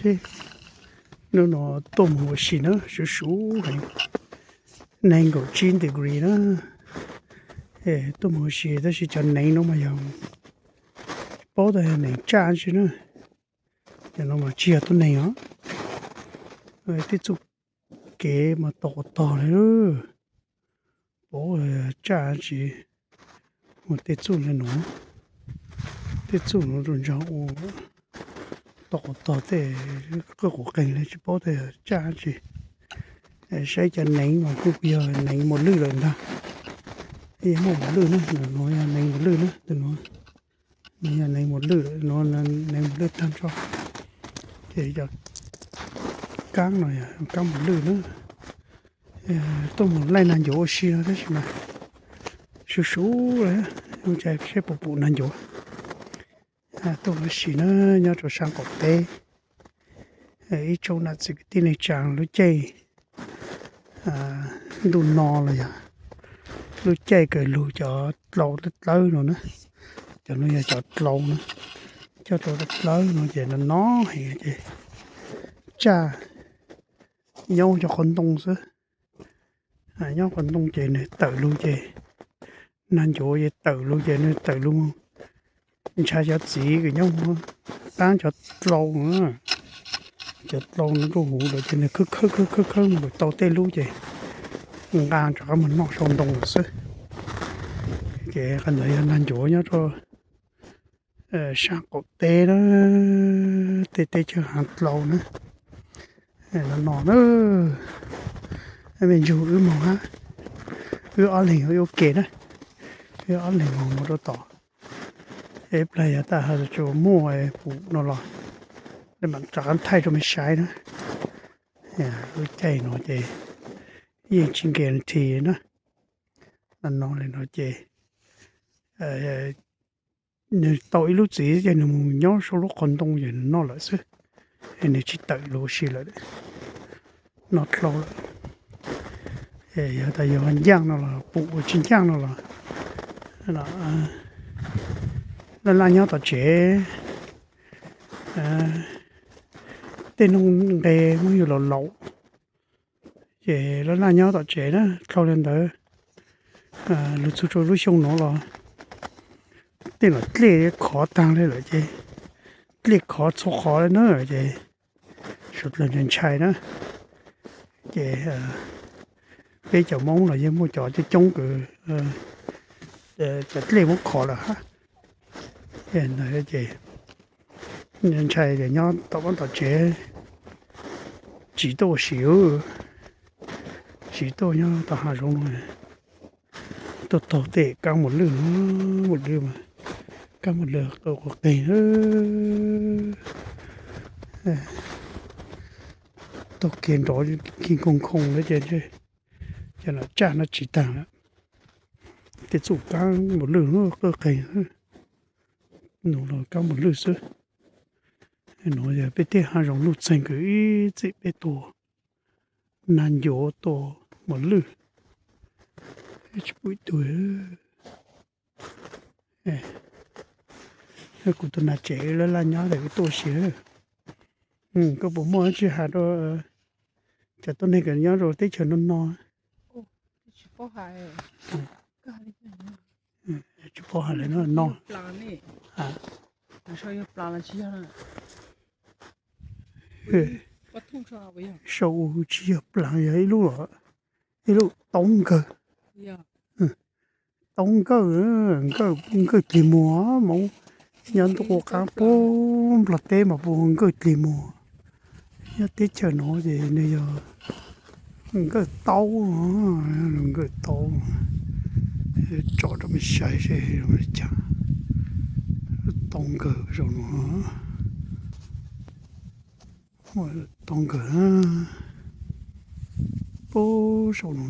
thiab. Hnub no tuaj mus ua si na, suv suv heev, nees nkaum tsib degree na. Tuaj mus ua si tab sis cov neev no mas yog tsis paub tias yog neev tsaj tsi na. Cov no mas tsis yog tuab neeg os. Tej txuj kev mas tau quas tog li, paub tsaj tsi. Ua tej txuj li no, tej txuj no rau ntsa ua tau quas tog tej qwj quas qeeg li tsis paub tej tsaj tsi. Saib cov neev mas kuj yog neev mos lwj lawm ntag. Yog muaj mos lwj na, no yog neev mos lwj na, tus no. Nws yog neev mos lwj, neev mos lwj tag nrho. Ces cov kaab no yog kaab mos lwj na. Tuaj mus laij nag ncuav ua si no tab sis mas suv suv, saib puas pum nag ncuav. Tuaj ua si na, nyob rau sab qaum teb, ib tsoom nam txiv kwv tij neej tsaa lub caij ntuj no los yog lub caij kws lug cov dlau dlawb no na. Cov no yog cov dlau na, coj rau dlawb no ces no no heev ces tsaj nyob cov qhov ntoo xwb. Nyob qhov ntoo ces nws tawm lug ces nag ncuav ces tawm lug ces nws tawm lug ntshai cov txiv kws nyob taab cov dlau, cov dlau no rau huv lawm ces nws khawb khawb khawb khawb mus tau tej lub ces nqa rov qab mus noj sau ntoo lawm xwb. Ces qhov ntawd yog nag ncuav nyob rau sab qaum teb na, tej teb chaws haav dlau na. No no na, me ntsuag wb moog hab, wb ob leeg ua ke na, wb ob leeg moog mus rau tod. Ib plag yog tas has tsuas muaj pum no los, mam rov qab thaij rau mej saib na. Lub caij no ces yeej tsis guarantee na. No no li no ces nws tau ib lub txiv ces nws mus nyob saum lub qhov ntoo ces nws noj lawm xwb, nws tsis tawm lug ua si lawm, noj dlhau lawm. Yog tas yog ncaaj no los pum, tsis ncaaj no los laj laj nyob tom tsev, tej noog nqe muab yug laus laus, ces laj laj nyob tom tsev na. Dlhau li ntawd, lug txug rau lub xyoo nuav los tej los dlej khov taag li lawm ces, dlej khov txhua qhov li na ces suav dlawg ntshai ntshai na. Ces peb cov Moob los yeej muaj cov coob coob kws cov dlej muab khov lawm hab. Ces ntshai ces nyob tom vaab tom tsev, tsis tuaj ua si, tsis tuaj nyob tom hav zoov no. Tuaj taug tej kaab mos lwj, mos lwj mas, kaab mos lwj quas qeeg, taug kev nrov kig nkoo nkoo na ces, ces no tsaj no tsis taag lawm. Tej txuj kaab mos lwj quas qeeg, nug los kaab mos lwj xwb. Nuav yog peb tej hav zoov nuj txeeg kws ib txwm peb tua nag ncuav tua mos lwj, tsis pum ib tug. Kuv tus nam tsev laj laj nyob tas kuv tuaj ua si. Koj puas muaj dlaab tsi has rau cov tuab neeg kws nyob rau teb chaws no no? Tsis paub has li no no. Sau tsis yog plaas, yog ib lub, ib lub tau nkawg, tau nkawg, nkawg dlig muag mas, nyob ntuj qub qaab puag Nplog teb mas puas nkawg dlig muag. Nyob teb chaws no ces nws yog nkawg taub, nkawg taub, tso rau mej saib seb li cas. Tau nkawg saum no, tau nkawg puag saum no.